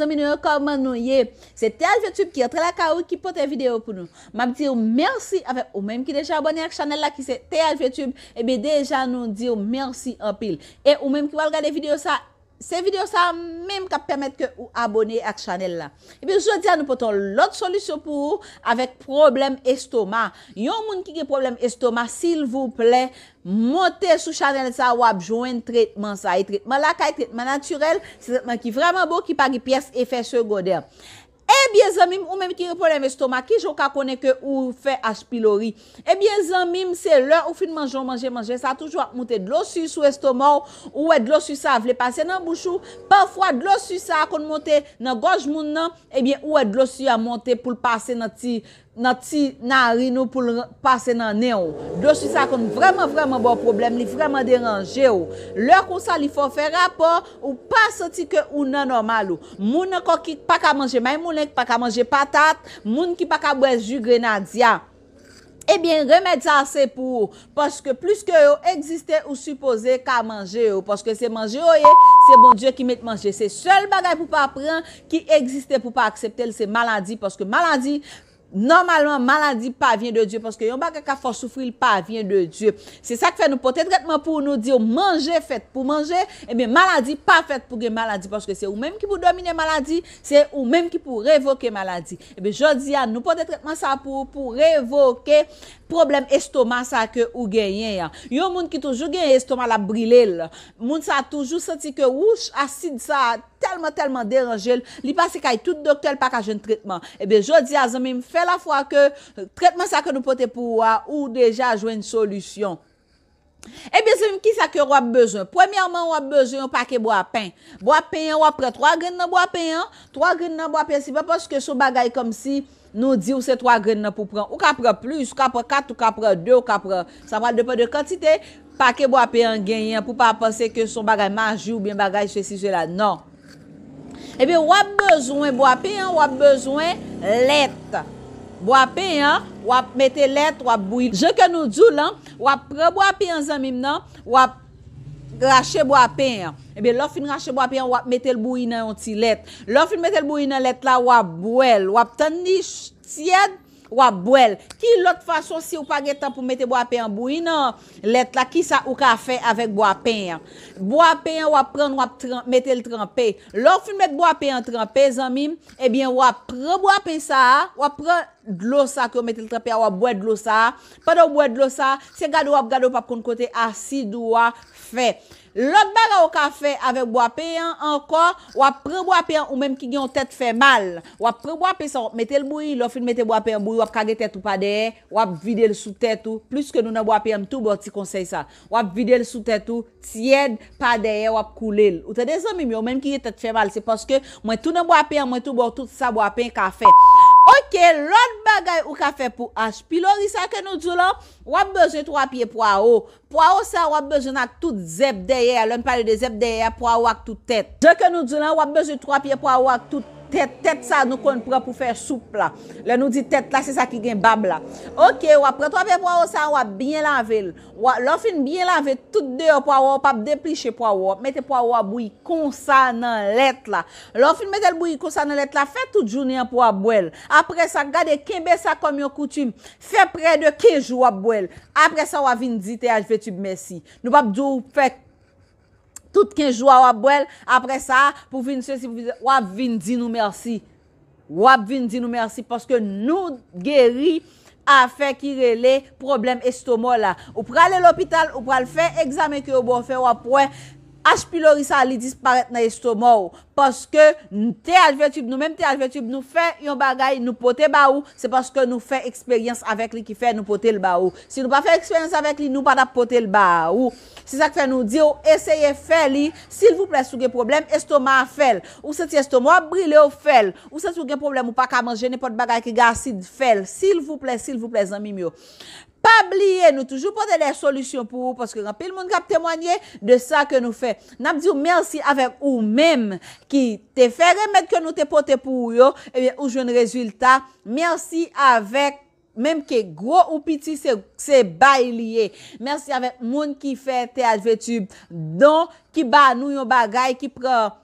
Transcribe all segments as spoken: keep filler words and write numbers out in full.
Zanmi nou yo, kòman nou ye? Se T H V Tube ki antre lakay ou, ki pote videyo pou nou. M ap di w mèsi avèk ou menm ki deja abòne ak chanèl la, ki se T H V Tube. Ebyen, deja nou di w mèsi anpil. E ou menm ki pral gade videyo sa, se videyo sa menm k ap pèmèt ke ou abòne ak chanèl la. Ebyen, jodi a nou pote yon lòt solisyon pou ou avèk pwoblèm estoma. Yon moun ki gen pwoblèm estoma, silvouplè, monte sou chanèl sa, w ap jwenn tretman sa. E tretman lakay, tretman natirèl, se tretman ki vrèman bon, ki pa gen pyès efè segondè. Ebyen, zanmi m, ou menm ki gen pwoblèm estoma, kijan w ka konnen ke ou fè H. pylori? Ebyen, zanmi m, se lè ou fin manje yon manje, manje sa toujou ap moute dlo si sou estoma w, ou wè dlo si sa vle pase nan bouch ou. Pafwa, dlo si sa konn monte nan gòj moun nan, ebyen, ou wè dlo si a monte pou l pase nan ti nan ti narin ou pou l pase nan nen w. Dlo si sa konn vrèman, vrèman ba w pwoblèm, li vrèman deranje w. Lè konsa, li fè w fè rapò, ou pa santi ke ou nan nòmal ou. Moun ankò ki pa ka manje may moulen, ki pa ka manje patat, moun ki pa ka bwè ji grenadya. Ebyen, remèd sa a se pou ou. Paske plis ke yo egziste, ou sipoze ka manje yo. Paske se manje yo ye, se Bondye ki met manje. Se sèl bagay pou pa pran, ki egziste pou pa aksepte l, se maladi. Paske maladi, nòmalman, maladi pa vyen de Dye. Paske yon bagay ka fè w soufri, li pa vyen de Dye. Se sa k fè nou pote tretman pou nou di w manje fèt pou manje, ebyen, maladi pa fèt pou gen maladi. Paske se ou menm ki pou domine maladi, se ou menm ki pou revoke maladi. Ebyen, jodi a, nou pote tretman sa pou, pou revoke pwoblèm estoma sa ke ou genyen an. Yon moun ki toujou genyen estoma l ap brile l. Moun sa toujou santi ke wouch asid sa tèlman, tèlman deranje l, li pase kay tout doktè, l pa ka jwenn tretman. Ebyen, jodi a, zanmi m, fè lafwa ke tretman sa ke nou pote pou ou a, ou deja jwenn solisyon. Ebyen, zanmi m, kisa ke w ap bezwen? Premyèman, w ap bezwen yon pake bwa pen. Bwa pen an, w ap pran twa grenn nan bwa pen an. Twa grenn nan bwa pen, se pa paske se yon bagay kòmsi nou di w se twa grenn nan pou pran. Ou ka pran plis, ou ka pran kat, ou ka pran de, ou ka pran. Sa pral depann de kantite pake bwa pen an genyen an, pou pa panse ke se yon bagay maji oubyen bagay sesi, sela. Non. Ebyen, w ap bezwen bwa pen an, w ap bezwen lèt. Bwa pen an, w ap mete lèt, w ap bouyi. Jan ke nou di w lan, w ap pran bwa pen an, zanmi m nan, w ap rache bwa pen an. Ebyen, lè w fin rache bwa pen an, w ap mete l bouyi nan yon ti lèt. Lè w fin mete l bouyi nan lèt la, w ap bwè l. W ap tann li ch-, tyèd, w ap bwè l. Ki lòt fason, si w pa gen tan pou mete bwa pen an bouyi nan lèt la, kisa ou ka fè avèk bwa pen an? Bwa pen an, w ap pran l, w ap tran-, mete l tranpe. Lè w fin met bwa pen an tranpe, zanmi m, ebyen, w ap pran bwa pen sa a, w ap pran dlo sa ke w mete l tranpe a, w ap bwè dlo sa a. Pandan w bwè dlo sa a, se gade w ap gade, w p ap konn kote asid ou a fè. Lòt bagay ou ka fè avèk bwa pen an ankò, w ap pran bwa pen an, ou menm ki gen yon tèt fè mal. W ap pran bwa pen sa, w ap mete l bouyi, lè w fin mete bwa pen an bouyi, w ap kage tèt ou pa dèyè, w ap vide l sou tèt ou. Pliske nou nan bwa pen an, m tou ba w ti konsèy sa. W ap vide l sou tèt ou, tyèd, pa dèyè, w ap koule l. Ou tande, zanmi m yo, ou menm ki gen tèt fè mal, se paske mwen tou nan bwa pen an, mwen tou ba w tout sa bwa pen ka fè. Oke, lòt bagay ou ka fè pou H. pylori sa ke nou di w lan, w ap bezwen twa pye pwawo. Pwawo sa a, w ap bezwen l ak tout zèb dèyè a. Lè m pale de zèb dèyè a, pwawo ak tout tèt. Jan ke nou di w lan, w ap bezwen twa pye pwawo ak tout tèt. Tèt sa a nou konn pran pou fè soup la. Lè nou di tèt la, se sa ki gen bab la. Oke, w ap pran twa pye pwawo sa a, w ap byen lave l. W a, lè w fin byen lave tout deyò pwawo a, w p ap depliche pwawo a, w ap mete pwawo a bouyi konsa nan lèt la. Lè w fin mete l bouyi konsa nan lèt la, fè tout jounen an pou w ap bwè l. Apre sa, gade, kenbe sa kòm yon koutim. Fè prè de kenz jou w ap bwè l. Apre sa, w a vin di T H V Tube mèsi. Nou p ap di w fè tout kenz jou a w ap bwè l. Apre sa, pou vin sesi, pou vin, w ap vin di nou mèsi. W ap vin di nou mèsi paske nou geri afè ki rele pwoblèm estoma w la. Ou prale lopital, ou pral fè egzamen ke yo ba w fè, w ap wè H. pylori sa a, li disparèt nan estoma w. Paske T H V Tube, nou menm T H V Tube, nou fè yon bagay, nou pote ba ou, se paske nou fè eksperyans avèk li ki fè nou pote l ba ou. Si nou pa fè eksperyans avèk li, nou pa t ap pote l ba ou. Se sa k fè nou di w, eseye fè li, silvouplè, si w gen pwoblèm estoma, fè l. Ou santi estoma w ap brile w, fè l. Ou santi w gen pwoblèm, ou pa ka manje nenpòt bagay ki gen asid, fè l. Silvouplè, silvouplè, zanmi m yo. Pa bliye, nou toujou pote de solisyon pou ou, paske gen anpil moun k ap temwanye de sa ke nou fè. N ap di w mèsi avèk ou menm ki te fè remèd ke nou te pote pou ou yo, ebyen, ou jwenn rezilta. Mèsi avèk menm ke gwo ou piti, se, se bay li ye. Mèsi avèk moun ki fè T H V Tube don, ki ba nou yon bagay, ki pran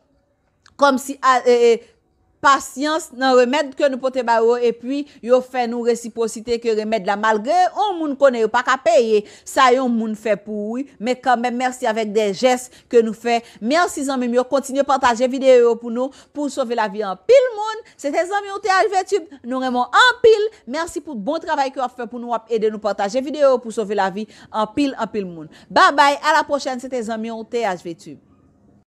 kòmsi a, e, e, pasyans nan remèd ke nou pote ba yo, epi yo fè nou resipwosite ke remèd la, malgre yon moun konnen yo pa ka peye sa yon moun fè pou ou, men kanmenm mèsi avèk de jès ke nou fè. Mèsi zanmi m yo, kontinye pataje videyo yo pou nou, pou sove lavi anpil moun. Se te zanmi w T H V Tube, nou renmen w anpil. Mèsi pou bon travay ke w ap fè pou nou, w ap ede nou pataje videyo yo pou sove lavi anpil, anpil moun. Babay, a la pwochèn, se te zanmi w T H V Tube.